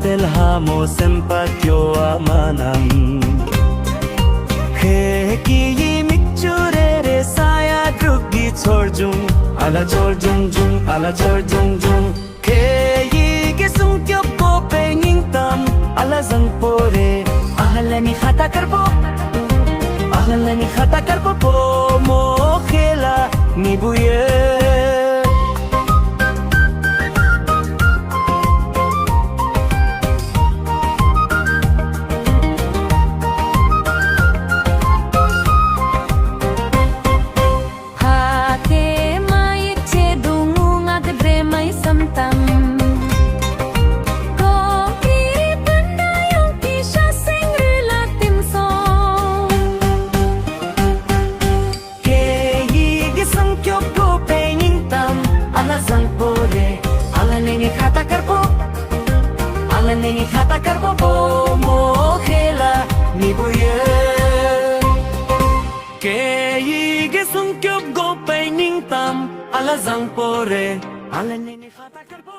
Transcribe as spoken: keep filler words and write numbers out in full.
དེ་ལྷ་མོ་སེམས་པ་སྐྱོ་བ་མ་ནམ། ཁེ་ཀི་ཡི་མིག་ཆུ་རེ་རེ་ས་ཡ་དྲུག་གི་ཚོར་བྱུང་ཨ་ལ་ཚོར་བྱུང་བྱུང་ཨ་ལ་ཚོར་བྱུང་བྱུང་། ཁེ་ཡི་གེ་སྲུང་སྐྱོབ་དགོས་པའི་སྙིང་གཏམ་ཨ་ལ་བཟང་པོ་རེད། ཨ་ལ་ནི་ཁ་ཏ་དཀར་པོ། ཨ་ལ་ནི་ཁ་ཏ་དཀར་པོ་བུ་མོ་ཁེ་ལ་ནི་བུ་ཡོད། ཧ་ཀེ་མ་ཡི་ཆེ་དུ་ངུ་ང་གི་འདྲེ་མ་ཡི་བསམ་དང་། ཀོང་ཀི་རི་པན་ན་ཡོང་གི་ཤ་སེང་རི་ལ་ཏིམ་སོང་། ཁེ་ཡི་གེ་སྲུང་སྐྱོབ་དགོས་པའི་སྙིང་གཏམ་ཨ་ལ་བཟང་པོ་རེད། ཨ་ལ་ནི་ནི་ཁ་ཏ་དཀར་པོ། ཨ་ལ་ནི་ནི་ཁ་ཏ་དཀར་པོ་བུ་མོ་ཁེ་ལ་ནི་བུ་ཡོད། ཁེ་ཡི་གེ་སྲུང་སྐྱོབ་དགོས་པའི་སྙིང་གཏམ་ཨ་ལ་བཟང་པོ་རེད། ཨ་ལ་ནི་ནི་ཁ་ཏ་དཀར་པོ།